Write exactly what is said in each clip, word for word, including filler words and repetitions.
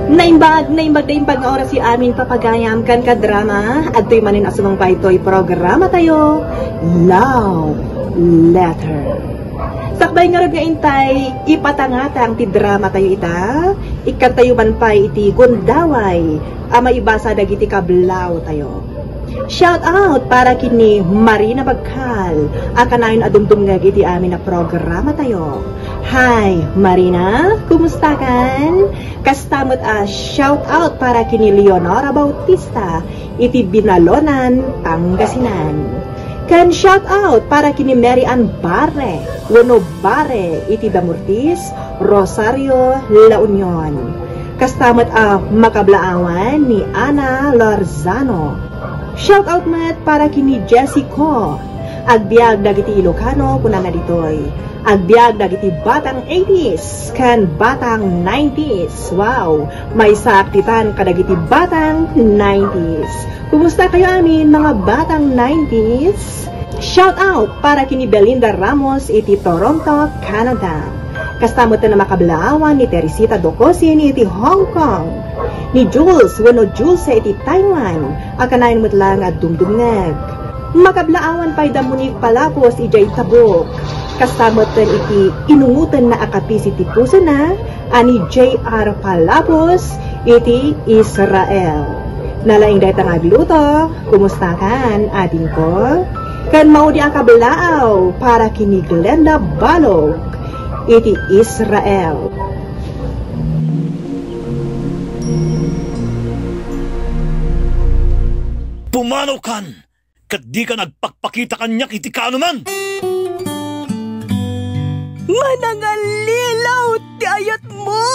Naimbag, naimbag, naimbag nga oras iti amin papagayam ken kadrama. Adtoy manen a sumangpet itoy programa tayo, Love Letter. Sakbay ngarud nga intay ipatangatang ti drama tayo ita, ikkantayo man pay iti gundaway a maibasa dagiti kablao tayo. Shout out para ken ni Marina Bagkal a kanayon a dumdumngeg iti amin a programa tayo. Hi, Marina! Kumustakan? Kasta met a shout out para ken ni Leonora Bautista iti Binalonan, Pangasinan. Ken shout out para ken ni Mary Ann Barre wenno Bare iti Damortis, Rosario, La Union. Kasta met a makablaawan ni Ana Lorzano. Shout out met para ken ni Jessie Co. Agbiag dagiti Ilocano, kunana ditoy. Agbiag dagiti batang eighties ken batang nineties. Wow! Maysaak ditan kadagiti batang nineties. Kumusta kayo amin, mga batang nineties? Shout out para ken ni Belinda Ramos iti Toronto, Canada. Kasta met a makablaawan ni Teresita Dokosin iti Hong Kong. Ni Jules wenno Jules iti Taiwan, a kanayon met laeng a dumdumngeg. Makablaawan pay da Monique Palabos idiay Tabuk. Kasta met iti inungotenna a kape iti pusona, a ni J R Palabos iti Israel. Nalaing dayta nga agluto, kumustakan, adingko? Ken maudi a kablaaw para ken ni Glenda Balog iti Israel. Pumanakan ket dika agpakpakita kaniak iti kaanoman. Manangallilaw ti ayatmo.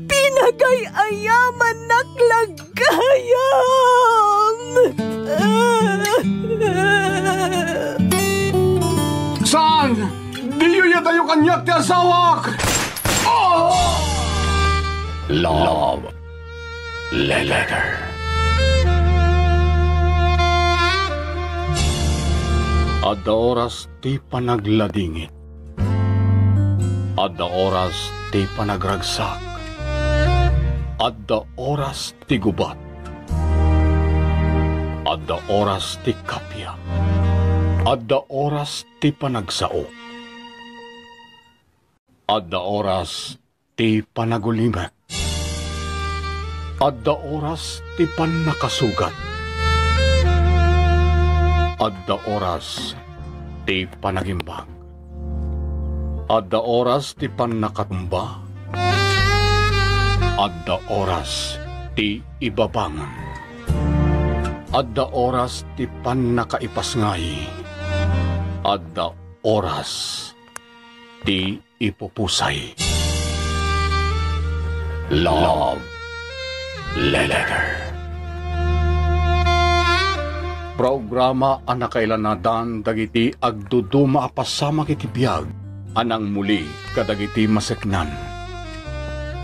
Pinagay-ayamannak la gayam. Saan? Diyo iyadayo kaniak ti asawak! Oh! Love Letter. Adda oras ti panagladingit. Adda oras ti panagragsak. Adda oras ti gubat. Adda oras ti kappia. Adda oras ti panagsao. Adda oras ti panagulimek. Adda oras ti pannakasugat. Adda oras ti panagimbag. Adda oras ti pannakatumba. Adda oras ti ibabangon. Adda oras ti pannakaipasngay. Adda oras ti ipupusay. Love Letter. Programa a nakailanadan dagiti agduduma a pasamak iti biag a nangmuli kadagiti maseknan.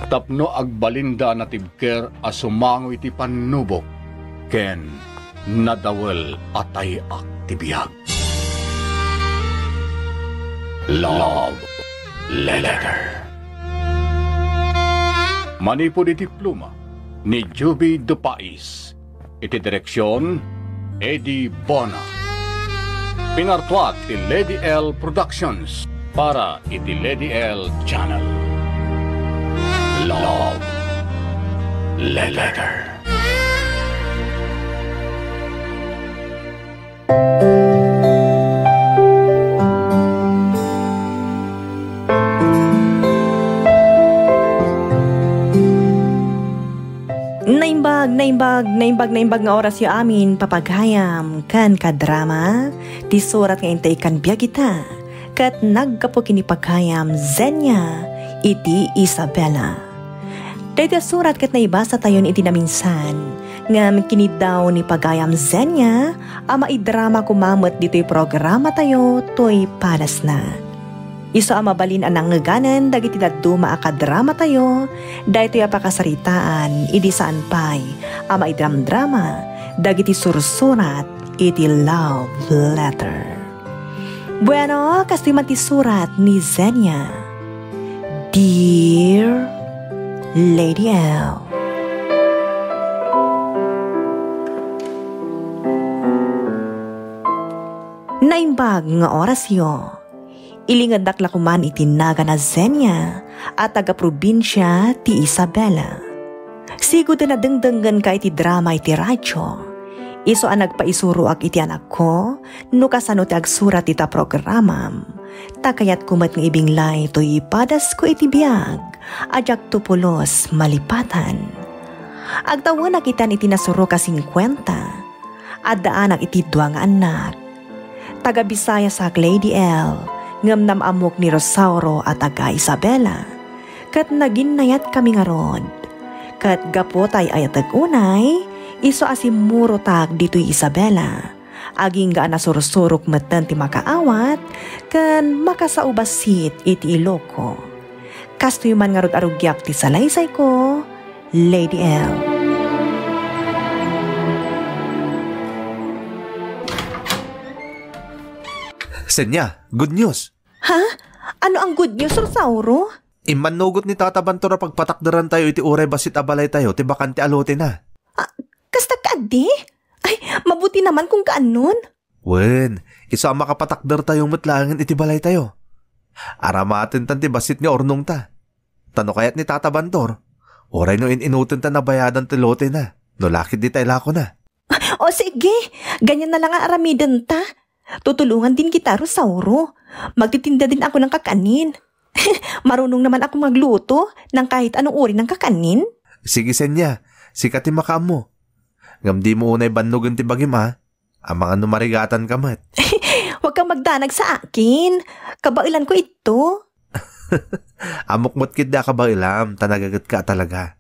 Tapno agbalinda a natibker a sumango iti pannubok ken nadawel a tay-ak ti biag. Love Letter. Manipud iti pluma ni Juby De Pais, iti direksion, Eddie Bona. Pinartuat ti Lady L Productions para iti Lady L Channel. Love Letter. Naimbag, naimbag, naimbag, naimbag nga orasyo amin, papagayam, ken kadrama, ti surat nga intay kan biag ita, ket naggapu ken ni pagayam, Zenia, iti Isabela. Daytoy a surat ket naibasatayon iti naminsan, ngem kiniddaw ni pagayam Zenia a maidrama koma met ditoy programatayo toy padasna. Isu a mabalin a nangngeganen dagiti dadduma a kadramatayo, daytoy a pakasaritaan idi saan pay a maidramdrama dagiti sursurat iti love letter. Bueno, kastoy man ti surat ni Zenia. Dear Lady L. Naimbag nga orasyo. Ilingednak la koman iti nagan a Zenia a taga-probinsia ti Isabela. Sigud a nadengdenggenka iti drama iti radio. Isu a nagpaisuroak iti anakko no kasano ti agsurat ita programam. Ta kayatko met nga ibinglay toy padasko iti biag a diakto pulos malipatan. Agtawenak itan iti nasurok a singkuenta. Addaanak iti dua nga annak. Taga-Bisayas ak, Lady L, ngem nam-ammok ni Rosauro a taga-Isabela. Ket naginnayatkami ngarud. Ket gapu ta ay-ayatek unay, isu a simmurotak ditoy Isabela. Agingga a nasursurok metten ti makaawat ken makasao bassit iti Iloko. Kastoy man ngarud a rugiak ti salaysayko, Lady L. Senya, good news. Ha? Ano ang good news, Rosauro? Immannugot ni Tata Bantor a pagpatakderantayo iti uray bassit a balaytayo ti bakante a lotena. Ah, kasta kadi? Ay, mabuti naman kung kaannon. Wen, isu a makapatakdertayo met laengen iti balaytayo. Aramatentan ti bassit nga urnongta. Ta no kayat ni Tata Bantor, uray no in-inutenta a bayadan ti lotena, no lakit ditay lakona. O sige, ganyan na lang nga aramidenta. Tutulongan din kita, Rosauro. Magtitinda din ako ng kakanin. Marunong naman ako magluto ng kahit anong uri ng kakanin. Sige, Senya. Sika ti makaammo. Ngem dimo unay bannogen ti bagim, a. Amangan no marigatan ka met. Huwag kang magdanag sa akin. Kabaelan ko ito. Ammok met ketdi a kabaelam, ta nagagetka a talaga.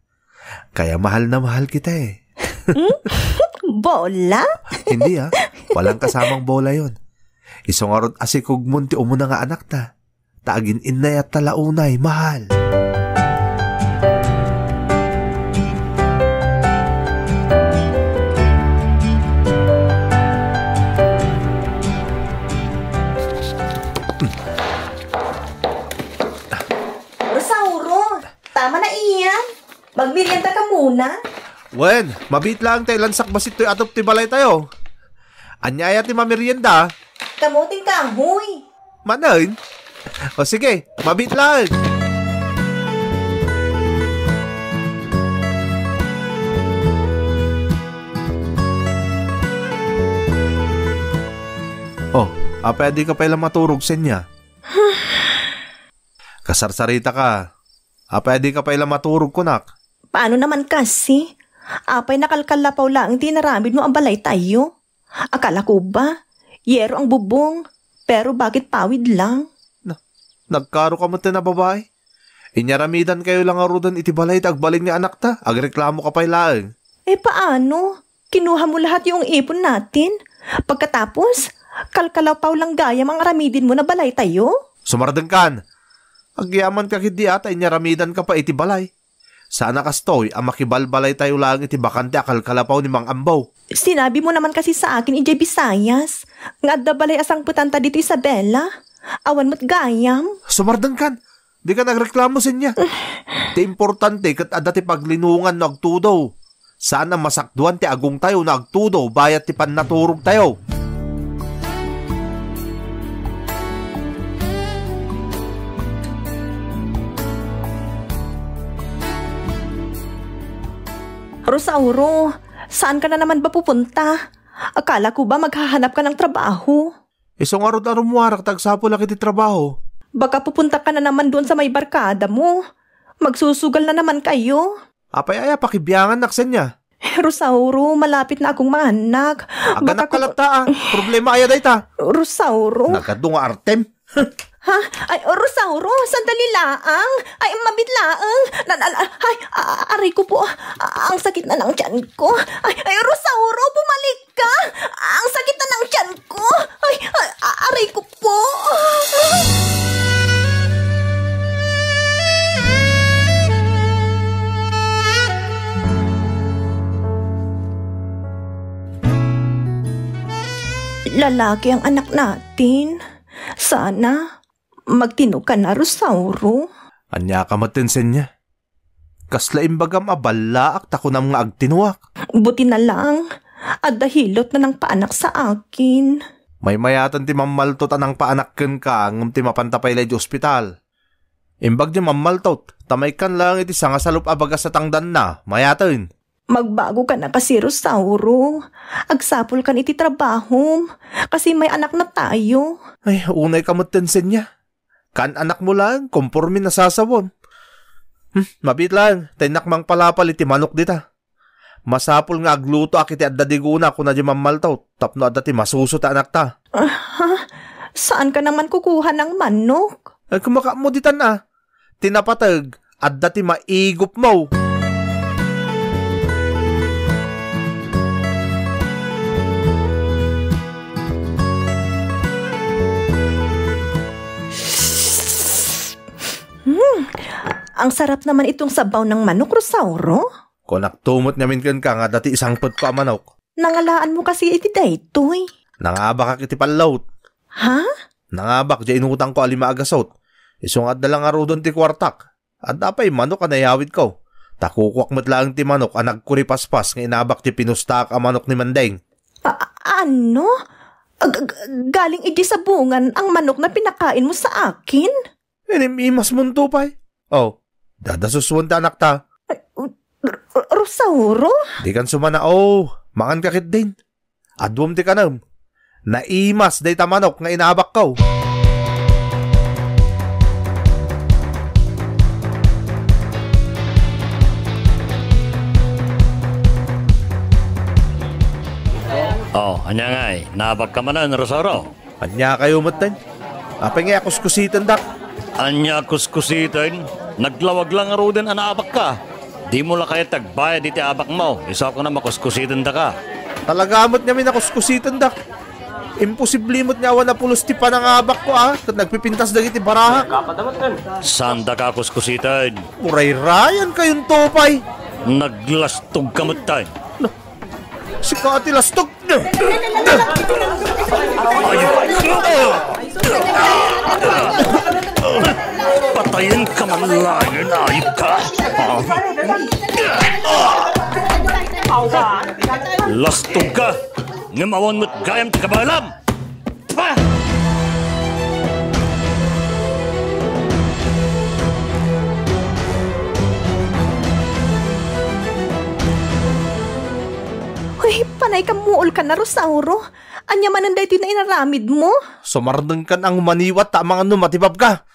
Kaya mahal na mahal kita, eh. Hmm? Bola? Hindi, ah. Walang kasamang bola yon. Isu ngarud a si Kugmon ti umuna nga anakta. Ta agin-innayatta la unay, mahal. Rosauro, tama na iyan. Magmerienda ka muna. Wen, mabiit laeng ta ilansak bassit toy atop ti balaytayo. Ania aya ti mamerienda? Kamuting kahoy. Manen? O sige, mabiit laeng. O, apay a dika pay la maturog, Senya? Kasarsarita ka. Apay a dika pay la maturog, kunak? Paano naman kasi? Apay nakalkalapaw laeng ti inaramidmo a balaytayo? Akala ko ba, yero ang bubong, pero bakit pawid lang? Na, nagkaro ka met ti nababai? Inyaramidankayo la ngaruden iti balay ti agbalin nga anakta, agreklamo ka pay laeng. Eh, paano? Kinuha mo lahat yung ipon natin. Pagkatapos, kalkalapaw lang gayam ang aramidin mo na balaytayo? Sumardengkan! Agyaman ka ketdi a ta inyaramidan ka pay iti balay. Saan a kastoy a makibalbalaytayo laeng iti bakante a kalkalapaw ni Mang Ambaw. Sinabi mo naman kasi sa akin idiay Visayas nga adda balay a sangpetanta ditoy Isabela. Awan met gayam. Sumardengkan! Dika nagreklamo, Senya. Ti importante ket adda ti paglinongan no agtudo. Saan a masakduan ti agongtayo no agtudo bayat ti pannaturogtayo. Rosauro, saan ka na naman ba pupunta? Akala ko ba maghahanap ka ng trabaho? Isu ngarud a rummuarak ta agsapulak iti trabaho. Baka pupunta ka na naman doon sa may barkada mo. Magsusugal na naman kayo. Apay aya pakibiangannak, Senya? Rosauro, malapit na akong manganak. Aganak ka latta, ah. Problema aya dayta? Rosauro. Nagadu nga artem. Ha? Ay, Rosauro, sandali laang. Ay, mabit laang. Na, na, na, ay, a-, aray ko po. A-, ang sakit na ng tiyan ko. Ay, ay, Rosauro, bumalik ka. Ang sakit na ng tiyan ko. Ay, ay, a-, aray ko po. Lalaki ang anak natin. Sana magtino ka na, Rosauro. Ania ka met, Senya? Kasla imbagam a ballaak ta kunam nga agtinuak. Buti na lang, adda hilot na nangpaanak sa akin. Maymayaten ti mammaltot a nangpaanak kenka ngem ti mapanta pay la iti ospital. Imbag di mammaltot, ta maikkan lang iti sangasalup a bagas a tangdanna, mayaten. Magbago ka na kasi, Rosauro. Agsapul kan iti trabahom, kasi may anak na tayo. Ay, unay ka met, Senya. Kan anakmo lang, komporme na sasawam. Hmm, mabit lang, ta innak mangpalapal iti manok dita. Masapul nga aglutoak iti adda diguna, kuna di mammaltaw, tapno adda ti masuso ti anakta. Aha, saan ka naman kukuha ng manok? Ay, kumakapmo ditan a. Ti napateg, adda ti maigupmo. Hmm, ang sarap naman itong sabaw ng manok, Rosauro. Kunak tumot ngamin kenka nga adda ti isangpetko a manok. Nangalaan mo kasi iti daytoy. Nangabakak iti pallawt. Ha? Nangabak diay inutangko a lima a gasut. Isu nga adda la ngaruden ti kuartak. Adda pay manok a nayawidko. Ta kukuak met laeng ti manok a nagkuripaspas nga inabak ti pinustaak a manok ni Mandeng. A-, ano? Ag-, ag-, galing idi sabungan ang manok na pinakain mo sa akin? Inim-imas monto pay. Oh, dadasuswan ti anakta. Ay, R-, R-, Rosauro? Di kan sumana, oh, mangan ka ketdin. Aduam ti kanem. Naimas dayta manok nga inabakko. Oh, ania ngay? Nabak ka manen, Rosauro? Ania kayo metten? Apay nga akuskusitendak? Ania kuskusiten? Naglawag lang ngaruden a naabak ka. Di mo la kayat ti agbayad iti abak mo. Isu a kunam a kuskusiten daka. Talaga met ngamin a kuskusiten da. Imposible met nga awan a pulos ti panangabak ko, ah, ket nagpipintas dagiti barahak. Saan daka kuskusiten? Urayrayan kayon to pay. Naglastog ka met tayo. No. Sika ti lastog. Ayup ka! Patayen ka man laeng, ayup ka! Lastog ka! Ngem awan met gayam ti kabaelam! Pa! Uy, panay kammuol ka na, Rosauro. Ania manen daytoy nga inaramidmo? Sumardengkan a maniwat ta amangan no matibabka.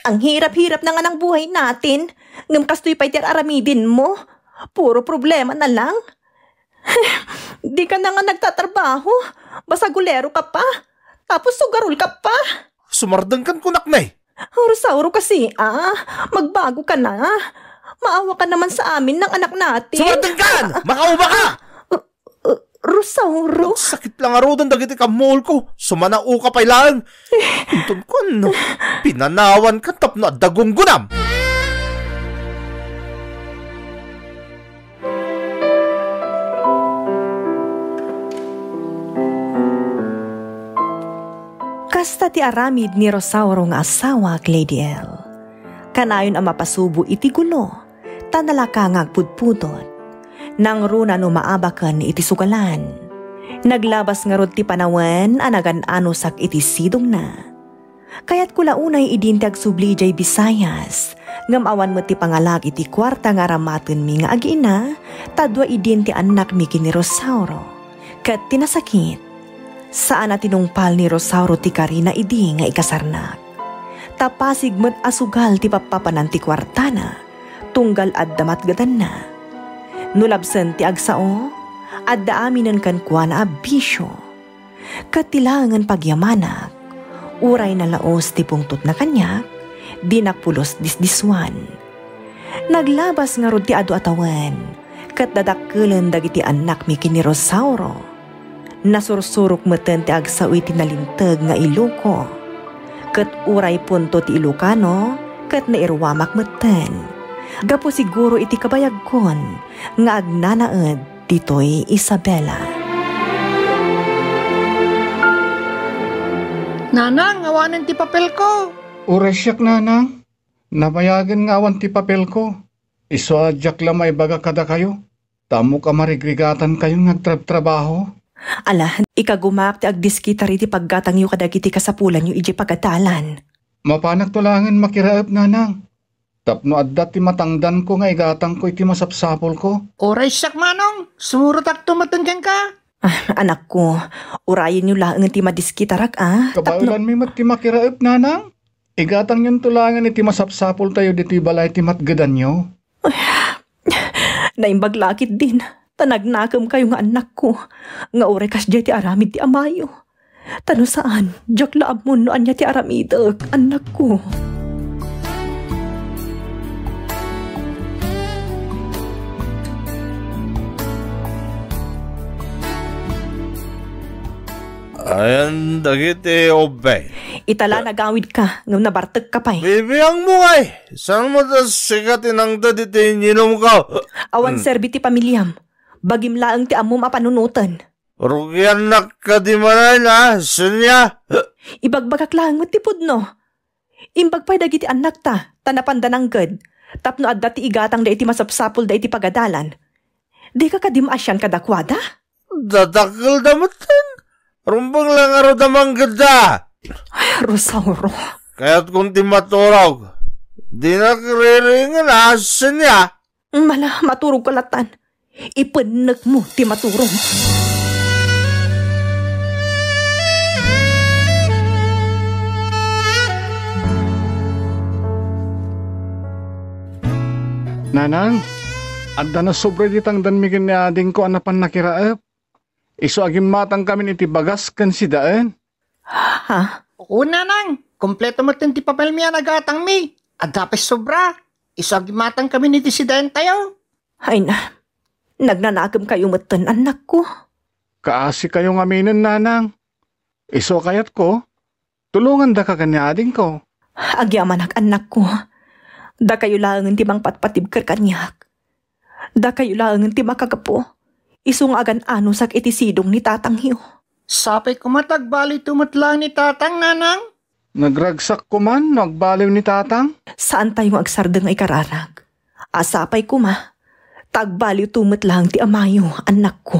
Ang hirap-hirap na nga ng buhay natin, ngem kastoy pay ti ar-aramidinmo. Puro problema na lang. Di ka na nga nagtatrabaho. Basagulero ka pa. Tapos sugarol ka pa. Sumardengkan kunak, ne. Rosauro kasi, ah. Magbago ka na. Maawa ka naman sa amin ng anak natin. Sumardengkan! Makauba ka! Uh, uh, Rosauro. Sakit lang arudan dagiti kammuol ko. Sumana uka pay laeng. Inton kuan, no? Pinanawan ka tapno adda gunggunam. Kasta ti aramid ni Rosauro nga asawa, Lady L. Kanayon a mapasubo iti gulo, ta nalaka nga agpudpudot. Nangruna no maabaken iti sugalan. Naglabas ngarud ti panawen a nagan-anusak iti sidongna. Kayatko la unay idin ti agsubli idiay Visayas, ngem awan met ti pangalak iti kuarta nga aramatenmi nga agiina, ta dua idin ti annakmi ken ni Rosauro. Ket ti nasakit, saan a tinungpal ni Rosauro ti karina idi nga ikasarnak. Ta pasig met a sugal ti pappapanan ti kuartana, tunggal adda matgadanna. No labsen ti agsao, adda aminen kenkuana a bisio. Ket ti laengen pagyamanak, uray nalaos ti pungtotna kaniak, dinak pulos disdiswan. Naglabas ngarud ti adu a tawen, ket dadakkelen dagiti annakmi ken ni Rosauro. Nasursurok metten ti agsao iti nalinteg nga Iloko. Ket uray punto ti Ilokano, ket nairuamak metten. Gapu siguro iti kabayagkon nga agnanaed ditoy Isabela. Nanang, awanen ti papelko. Uray siak, Nanang. Nabayagen nga awan ti papelko. Isu a diak la maibaga kadakayo. Ta ammok a marigrigatankayon nga agtrabtrabaho. Ala, ikagumaak ti agdiskitar iti paggatangyo kadagiti kasapulanyo idiay pagadalan. Mapanakto laengen makiraep, nanang. Tapno adda ti matangdanko nga igatangko iti masapsapulko. Uray siak, manong. Sumurotakto metten kenka. Ah, anakko, urayenyo laengen ti madiskitarak, a. Tapno kabaelanmi met ti makiraep, nanang. Igatangyonto laengen iti masapsapultayo ditoy balay ti matgedanyo. Naimbag la ketdin, ta nagnakemkayo nga annakko, nga uray kasdiay ti aramid ti amayo. Ta no saan, diak la ammon no ania ti aramidek, annakko. Ayan dagiti ubbay. Ita la, nagawidka, ngem nabartekka pay. Bibiangmo ngay, saan met a sika ti nangted iti inyinumko? Awan serbi ti pamiliam. Bagim laeng ti ammom a panunoten. Rugiannak kadi manen, a, Sonia? Ibagbagak laeng met ti pudno. Imbag pay dagiti annakta, ta napanda nangted, tapno adda ti igatangda iti masapsapulda iti pagadalan. Dika kadi maasian kadakuada? Dadakkelda metten. Rumbeng la ngarud a manggedda. Ay, Rosauro. Kayatkon ti maturog. Dinak riringen a, Sonia. Mala, maturogka latan. Ipennekmo ti maturog. Nanang, adda nasobra iti tangdanmi ken ni adingko a napan nakiraep. Isu a gimmatangkamin iti bagas ken sidaen. Ha? Oo, nanang. Kompleto metten ti papelmi a nagatangmi. Adda pay sobra. Isu a gimmatangkamin iti sidaentayo. Ay na, nagnanakemkayo metten, annakko. Kaasikayo ngaminen, nanang. Isu a kayatko, tulongandaka ken ni adingko. Agyamanak, annakko. Dakayo laengen ti mangpatpatibker kaniak. Dakayo laengen ti makagapu. Isu nga agan-anusak iti sidong ni tatangyo. Sapay koma ta agbaliwto met laeng ni tatang, nanang. Nagragsak koman no agbaliw ni tatang. Saantayo nga agsardeng nga ikararag. A sapay koma ta agbaliwto met laeng ti amayo, annakko.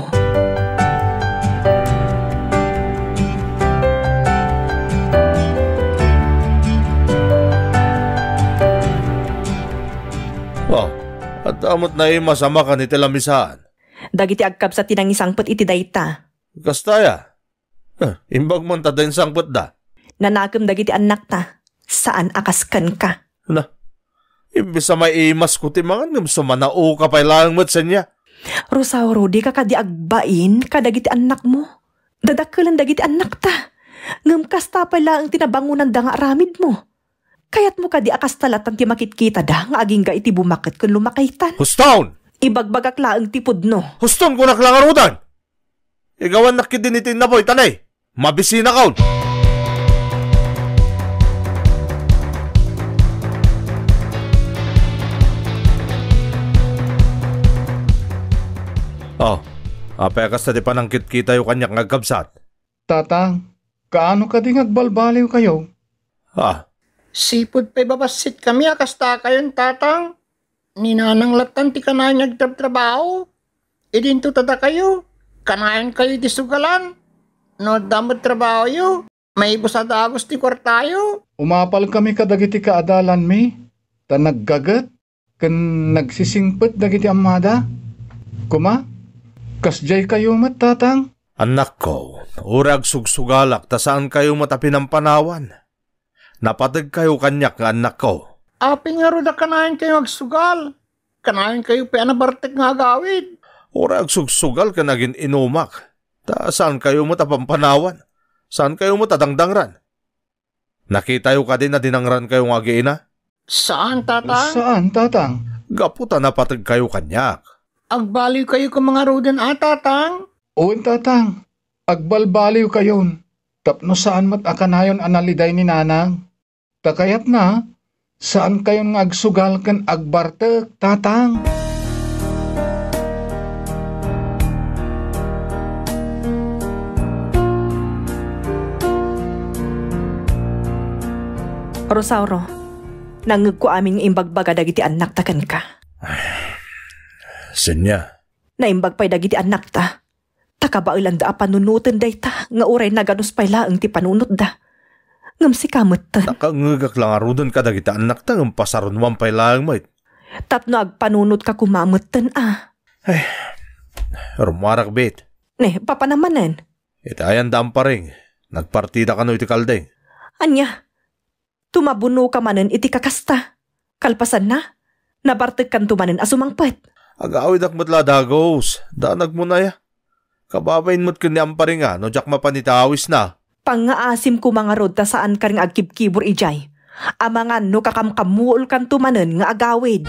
Oh, adda met naimas a makan iti lamisaan. Dagiti agkabsat ti nangisangpet iti dayta. Kasta aya? Eh, imbag man ta diay insangpetda. Nanakem dagiti annakta, saan a kas kenka. Na, imbes a maimasko ti mangan ngem sumanaoka pay laeng met, Sonia. Rosauro, dika kadi agbain kadagiti annakmo? Dadakkelen dagiti annakta. Ngem kasta pay laeng ti nabangonanda nga aramidmo. Kayatmo kadi a kasta latan ti makitkitada nga agingga iti bumaket ken lumakaytan? Huston! Ibagbagak laeng ti pudno. Huston, kunak la ngaruden! Igawannak ketdin iti innapoy, ta ne, mabisinakon. Oh, apay a kasta ti panangkitkitayo kaniak nga agkabsat? Tatang, kaano kadi nga agbalbaliwkayo? Ah. Sipud pay babassit kami a kastakayon, tatang. Ni nanang latan ti kanayon nga agtrabtrabaho. Idinto ta dakayo, kanayonkayo iti sugalan. No adda met trabahoyo, maibus a dagus ti kuartayo. Umapalkami kadagiti kaadalanmi, ta naggaget ken nagsisingpet dagiti ammada. Koma, kasdiaykayo met, tatang. Annakko, uray agsugsugalak ta saankayo met a pinampanawan. Napategkayo kaniak nga annakko. Apay ngarud a kanayonkayo agsugal? Kanayonkayo pay a nabartek nga agawid. Uray agsugsugal ken agin-inumak, ta saankayo met a pampanawan. Saankayo met a dangdangran. Nakitayo kadi a dinangrankayo nga agiina? Saan, tatang. Saan, tatang. Gapu ta napategkayo kaniak. Agbaliwkayo koma ngaruden a, tatang? Wen, tatang. Agbalbaliwkayon tapno saan met a kanayon a naliday ni nanang. Ta kayatna, saankayon nga agsugal ken agbartek, tatang. Rosauro, Nangngegko amin nga imbagbaga dagiti annakta kenka. Senia. Naimbag pay dagiti annakta. Ta kabaelanda a panunoten dayta nga uray naganus pay laeng ti panunotda. Ngem sika metten. Nakangngegak la ngaruden kadagiti annakta ngem pasarunuam pay laeng met. Tapno agpanunotka koma metten a. Ay, rummuarak bet. Ne, papanam manen. Iti ayanda Amparing, nagpartida kano iti kalding. Ania? Tumabunoka manen iti kakasta. Kalpasanna, nabartekkanto manen a sumangpet. Agawidak met la dagus, danagmon aya. Kababain met ken ni Amparing a no diak mapan iti awisna. Pangngaasim koma ngarud ta saankan nga agkibkibor idiay. Amangan no kakamkammuolkanto manen nga agawid.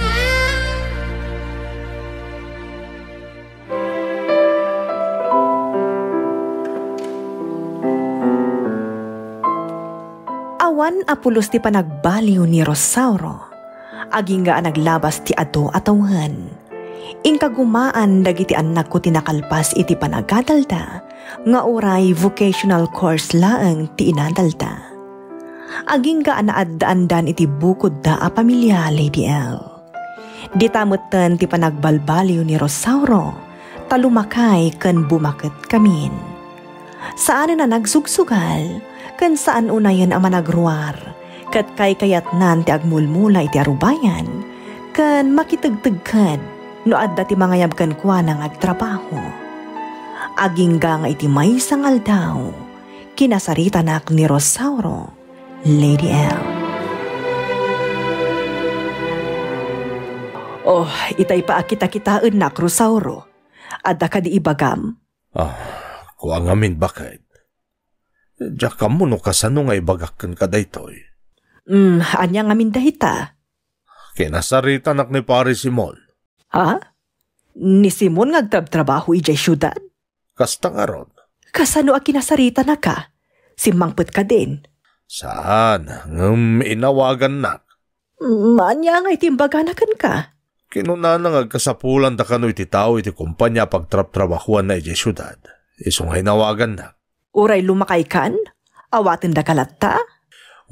Awan a pulos ti panagbaliw ni Rosauro. Agingga a naglabas ti adu a tawen. Inkagumaan dagiti annakko ti nakalpas iti panagadalda nga uray vocational course laeng ti inadalda. Agingga a naaddaandan iti bukodda a pamilia, Lady L. Dita metten ti panagbalbaliw ni Rosauro, ta lumakay ken bumaketkamin. Saanen a nagsugsugal, ken saan unayen a managruar, ket kaykayatnan ti agmulmula iti arubayan, ken makitegtegked no adda ti mangayab kenkuana nga agtrabaho. Agingga nga iti maysa nga aldaw, kinasaritanak ni Rosauro. Lady L. Oh, itay pa a kitakitaennak, Rosauro. Adda kadi ibagam? Ah, kua ngamin baket. Diak ammo no kasano nga ibagak kenka daytoy. Hmm, ania ngamin dayta? Kinasaritanak ni Pare Simon. Ha? Ni Simon nga agtrabtrabaho idiay siudad? Kasta ngarud. Kasano a kinasaritanaka? Simmangpet kadin? Saan, ngem inawagannak. Mm, ania nga iti imbagana kenka? Kinunana nga agkasapulanda kano iti tao iti kompania a pagtrabtrabahoanna idiay siudad. Isu nga inawagannak. Uray lumakaykan? Awatendaka latta?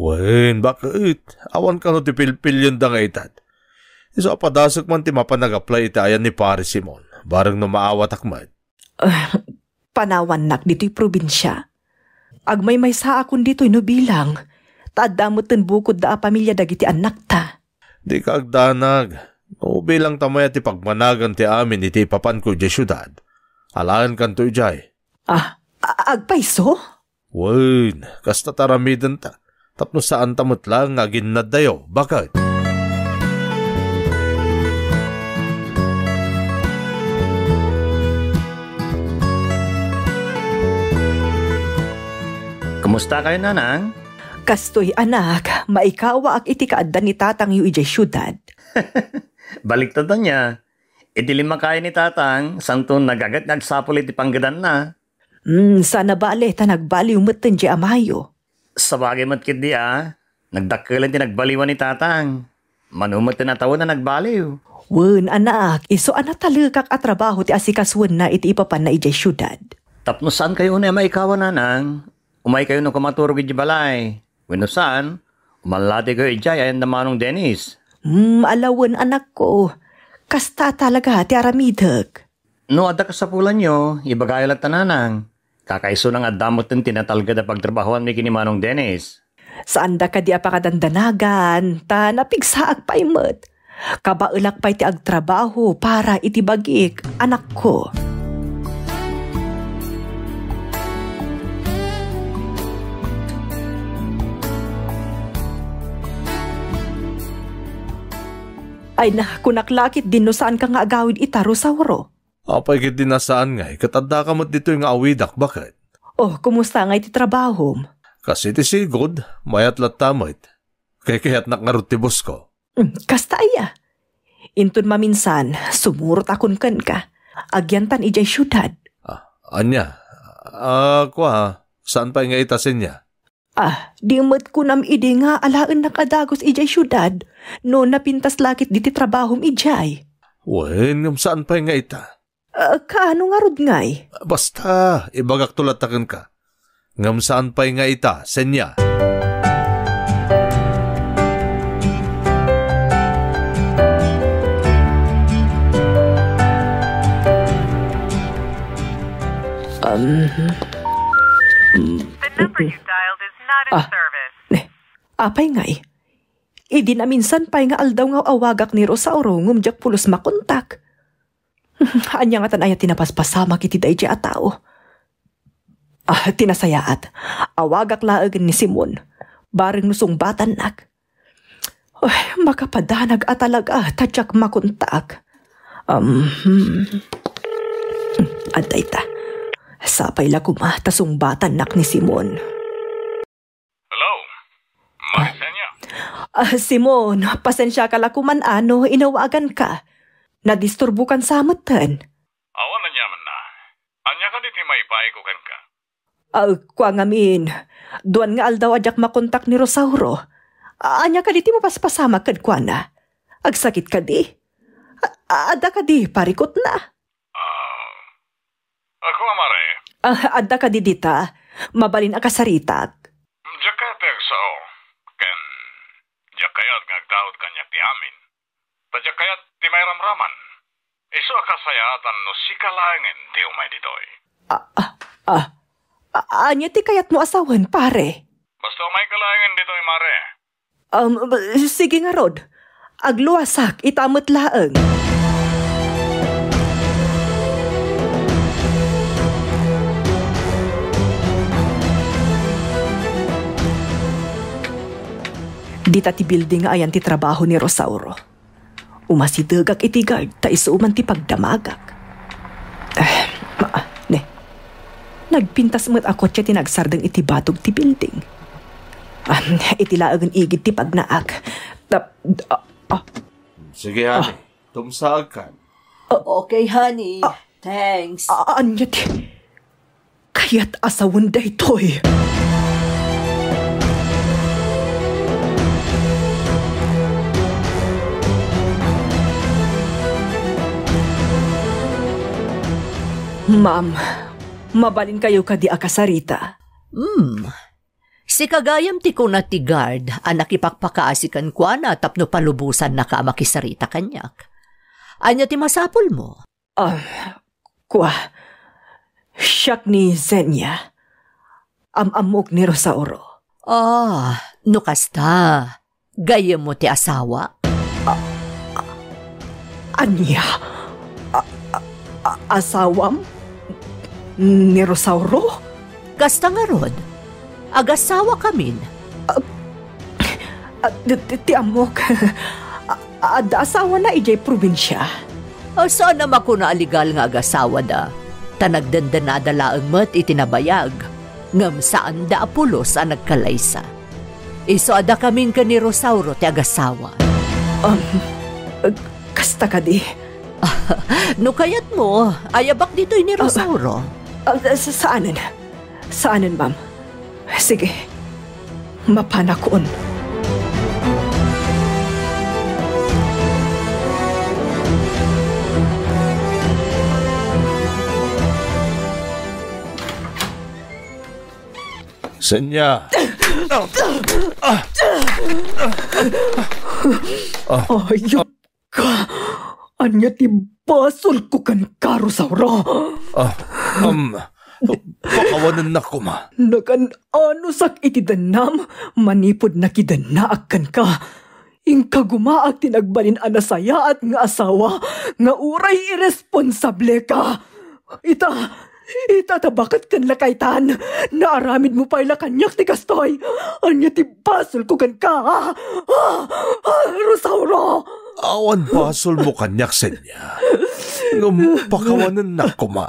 Wen, baket. Awan kano ti pilpilienda nga itad. Isu a padasek man ti mapan nag-apply iti ayan ni Pare Simon, bareng no maawatak met. Ah, panawannak ditoy probinsia. Agmaymaysaakon ditoy no bilang, ta adda metten bukodda a pamilia dagiti annakta. Dika agdanag. No bilangta met ti pagmanagan ti amin iti ipapanko idiay siudad, alaenkanto idiay. Ah, a-, agpayso? Wen, kasta ti aramidenta. Tapno saanta met laeng nga aginnaddayo, baket. Kumusta kayo, Nanang? Kastoy, anak, maikawaak iti kaadda ni tatangyo idiay siudad. Baliktad ania. Iti limmakay ni Tatang, santo nagaget nga agsapul iti panggedanna. Hmm, saan a bale, ta nagbaliw metten diay amayo. Sabagay met ketdi a, nagdakkelen ti nagbaliwan ni Tatang. Mano metten a tawen a nagbaliw. Wen, anak, isu a natalekak a trabaho ti asikasuenna iti ipapanna idiay siudad. Tapno saankayo unay a maikawa, Nanang, umaykayo no koma turog idiay balay. Wenno saan, umalatikayo idiay ayan da Manong Dennis. Hmm, alawen, anakko. Kasta talaga ti aramidek. No adda kasapulanyo, ibagayo latta, Nanang. Kakaisuna nga adda metten ti natalged a pagtrabahoanmi ken ni Manong Dennis. Saanda kadi a pakadandanagan, ta napigsaak pay met. Kabaelak pay ti agtrabaho para iti bagik, anakko. Ay na, kunak la ketdin no saanka nga agawid ita, Rosauro. Apay ketdi a saan ngay, ket addaka met ditoy nga awidak, baket? Oh, kumusta ngay ti trabahom? Kas iti sigud, mayat latta met. Kaykayatnak ngarud ti boss ko. Mm, kasta aya? Inton maminsan, sumurotakon kenka. Agyantan idiay siudad. Ah, ania? Ah, kua, saan pay nga ita, Senia? Ah, di met kunam idi nga alaennak a dagus idiay siudad, no napintas la ketdi ti trabahom idiay. Wen, ngem saan pay nga ita? Ah, kaano ngarud ngay? Basta, ibagakto latta kenka. Ngem saan pay nga ita, Senia. The number you dialed is not in Ah. service. Ne, apay ngay? Idi naminsan pay nga aldaw nga awagak ni Rosauro ngem diak pulos makontak. Ania ngatan aya ti napaspasamak iti daydiay a tao? Ah, ti nasayaat, awagak laeng ni Simon. Bareng no sungbatannak. Ay, makapadanag a talaga ta diak makontak. Um, hmm. Adda ita. Sapay la koma ta sungbatannak ni Simon. Hello? Marisenya? Ah, Simon, pasensiaka la koma no inawaganka. Nadisturbokan sa metten. Awan aniamanna. Ania kadi ti maipaayko kenka? Ah, kua ngamin, duan nga aldaw a diak makontak ni Rosauro. Ah, ania kadi ti mapaspasamak kenkuana? Agsakit kadi? A-, adda kadi parikutna? Ah, ako, mare. Ah, adda kadi dita? Mabalin a kasaritak. Diak kayat ti agsao, ken diak kayat nga agdaut kaniak ti amin. Ta diak kayat ti mairamraman. Isu a kasayaatan no sika laengen ti umay ditoy. Ah, ah, ah. A-, ania ti kayatmo a sawen, pare? Basta umayka laengen ditoy, mare. Um, b-, sige ngarud. Agluasak ita met laeng. Dita ti building nga ayan ti trabaho ni Rosauro. Umasidegak iti guard ta isu man ti pagdamagak. Eh, ma-, ne. Nagpintas met a kotse ti nagsardeng iti batog ti building. Ah, iti laengen igid ti pagnaak. Ta-, ah, ah. Sige, honey. Ah. Tumsaagkan. Ah. Okay, honey. Ah. Thanks. Ah, ania ti kayat a sawen daytoy? Ma'am, mabalinkayo kadi a kasarita? Hmm. Sika gayam ti kuna ti guard a nakipakpakaasi kenkuana tapno palubosannaka a makisarita kaniak. Ania ti masapulmo? Ah, kua, siak ni Zenia. Am-ammok ni Rosauro. Ah, no kasta, gayyemmo ti asawa? Ah, ah, ania? Ah, ah, ah, asawam? Ni Rosauro? Kasta ngarud, agasawakamin. Ah, ah, ti, ti, ti ammok. Ah, adda asawana idiay probinsia. Ah, saan a makuna a legal nga agasawada, ta nagdendennada laeng met iti nabayag, ngem saanda a pulos a nagkallaysa. Isu a dakamin ken ni Rosauro ti agasawa. Um, kasta kadi? No kayatmo, ayabak ditoy ni Rosauro. Ah, ah, sa-, saanen. Saanen, ma'am. Sige. Mapanakon. Senya. Ayok. Ka, ania ti basolko kenka, Rosauro? Ah, um, pakawanennak koma. Nagan-anosak iti dennam manipud nakidennaak kenka. Inkagumaak ti nagbalin a nasayaat nga asawa nga uray irresponsableka. Ita, ita ta baket ken lakaytan, naaramidmo pay la kaniak ti kastoy. Ania ti basolko kenka, ha? Ah, ah, Rosauro! Awan basolmo kaniak, Senya. Ngem pakawanennak koma.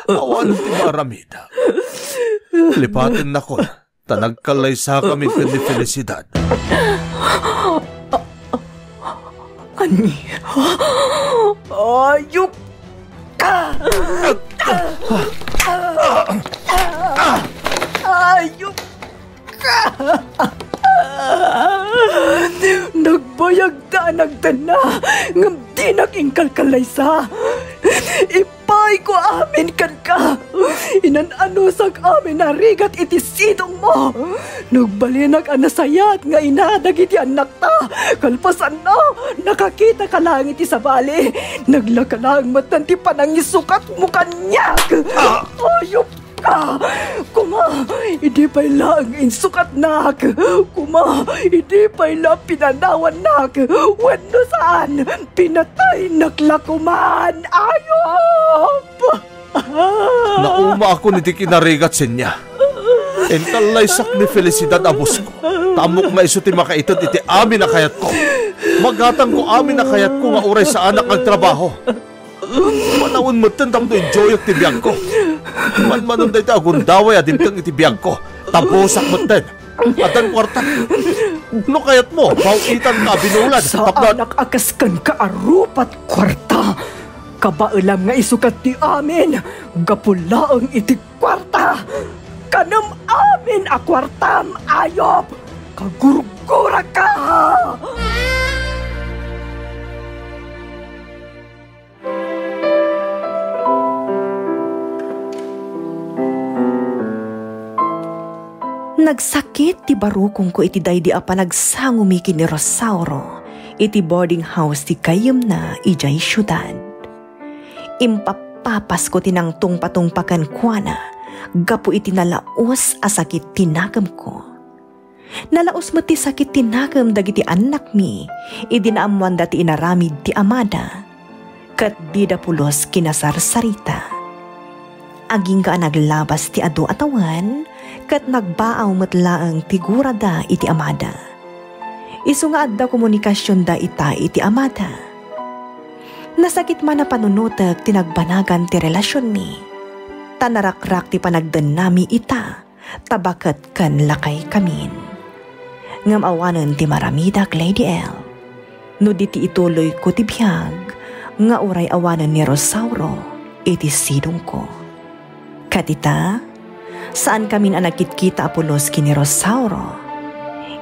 Awan ti maaramidak. Lipatennakon. Ta nagkallaysakamin ken ni Felicidad. Ania? Ayok ka! Ayok ka! Nagbayagta a nagdenna, ngem dinak inkalkallaysa. Ipaayko amin kenka. Inan-anosak amin a rigat iti sidongmo. Nagbalinak a nasayaat nga ina dagiti annakta. Kalpasanna, nakakitaka laeng iti sabali. Naglaka laeng metten ti panangisukatmo kaniak. Ah! Ayop ka. Koma, idi pay laeng insukatnak. Koma, idi pay la pinanawannak. Wenno saan, pinataynak la koman. Ayop! Naumaakon iti kinarigat, Zenia. Intallaysak ni Felicidad a bosko. Ta ammok nga isu ti makaited iti amin a kayatko. Magatangko amin a kayatko nga uray saanak agtrabaho. Manawen metten tapno enjoyak ti biagko. Manmanon dayta agundaway a dimteng iti biagko. Tabusak metten. Addan kuarta. No kayatmo, baw-itanka a binulan. Tapno saanak a kas kenka a rupat kuarta. Kabaelam nga isukat ti amin. Gapu laeng iti kuarta. Kanem amin a kuartam, ayop. Kagurguraka! Nagsakit ti barukongko iti daydi a panagsangomi ken ni Rosauro iti boarding house ti gayyemna idiay siudad. Impappapasko ti nangtungpatungpa kenkuana gapu iti nalaus a sakit ti nakemko. Nalaus met ti sakit ti nakem dagiti annakmi idi naammoanda ti inaramid ti amada, ket dida pulos kinasarsarita. Agingga a naglabas ti adu a tawen, ket nagbaaw met laeng ti gurada iti amada. Isu nga adda komunikasionda ita iti amada. Nasakit man a panunotek ti nagbanagan ti relasionmi, ta narakrak ti panagdennami ita ta baket ken lakaykamin. Ngem awanen ti maramidak, Lady L, no di ti ituloyko ti biag nga uray awanen ni Rosauro iti sidongko. Ket ita, saankamin a nagkitkita a pulos ken ni Rosauro.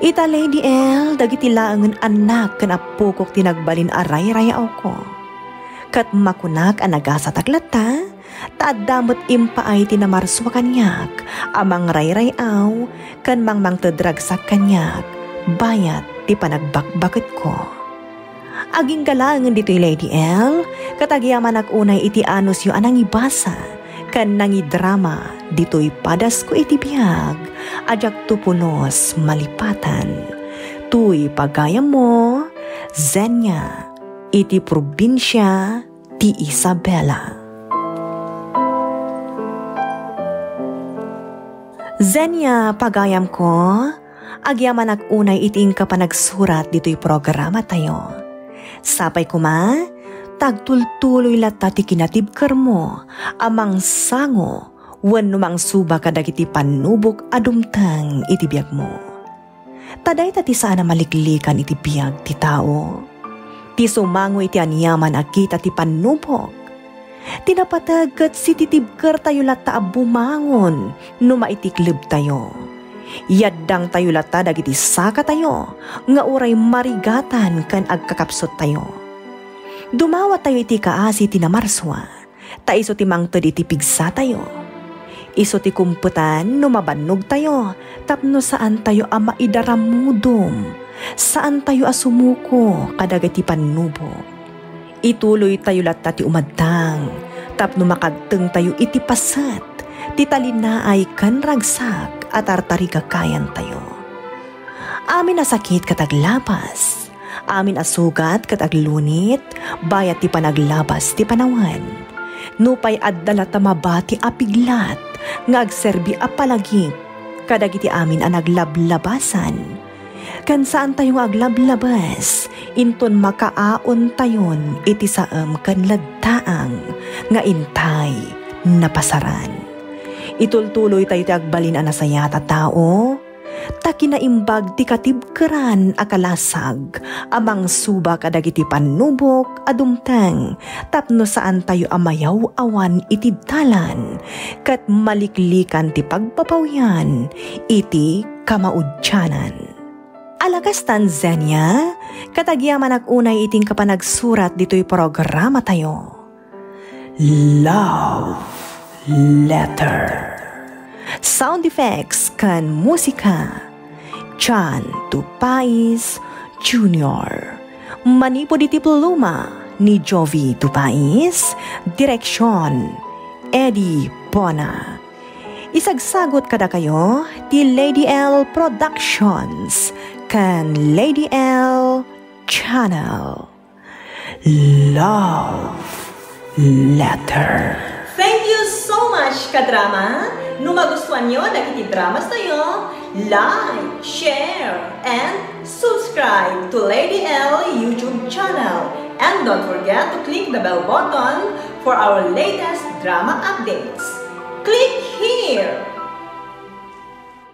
Ita, Lady L, dagiti laengen annak ken appokok ti nagbalin a rayrayaawko. Ket makunak a nagasatak latta, ta adda met impaay ti namarsua kaniak a mangrayray-aw ken mangmangted ragsak kaniak bayat ti panagbakbaketko. Agingga laengen ditoy, Lady L, ket agyamanak unay iti anusyo a nangibasa ken nangidrama ditoy padasko iti biag a diakto pulos malipatan. Toy pagayammo, Zenia, iti probinsia ti Isabela. Zenia, pagayamko, agyamanak unay iti inka panagsurat ditoy programatayo. Sapay koma, ta agtultuloy latta ti kinatibkermo a mangsango wenno mangsuba kadagiti pannubok a dumteng iti biagmo. Ta dayta ti saan a maliklikan iti biag ti tao. Ti sumango iti aniaman a kita ti pannubok. Ti napateg ket sititibkertayo latta a bumangon no maitiklebtayo. Yaddangtayo latta dagiti sakatayo nga uray marigatan ken agkakapsuttayo. Dumawatayo iti kaasi ti namarsua. Ta isu ti mangted iti pigsatayo. Isu ti kumpetan no mabannogtayo tapno saantayo a maidaramudom, saantayo a sumuko kadagiti pannubok. Ituloytayo latta ti umaddang tapno makagtengtayo iti paset ti talinaay ken ragsak a tartarigagayantayo. Amin a sakit ket aglabas, amin a sugat ket aglunit, bayat ti panaglabas ti panawen. Nupay adda latta mabati a piglat nga agserbi a palagip kadagiti amin a naglablabasan, ken saantayo nga aglablabes inton makaaontayon iti saem ken leddaang nga intay napasaran. Itultuloytayo ti agbalin a nasayaat a tao, ta kinaimbag ti katibkeran a kalasag a mangsuba kadagiti pannubok a dumteng tapno saantayo a mayaw-awan iti dalan ket maliklikan ti pagbabawian iti kamaudianan. Ala kastan, Zenia, ket agyamanak unay iti inka panagsurat ditoy programatayo. Love Letter. Sound effects ken musika, John Tupais Junior. Manipud iti pluma ni Jovi Tupais, direksyon, Eddie Bona. Isagsagut kadakayo ti Lady L Productions ken Lady L Channel. Love Letter. Thank you so much, kadrama! No magustuanyo dagiti dramas tayo, like, share, and subscribe to Lady L YouTube channel. And don't forget to click the bell button for our latest drama updates. Click here!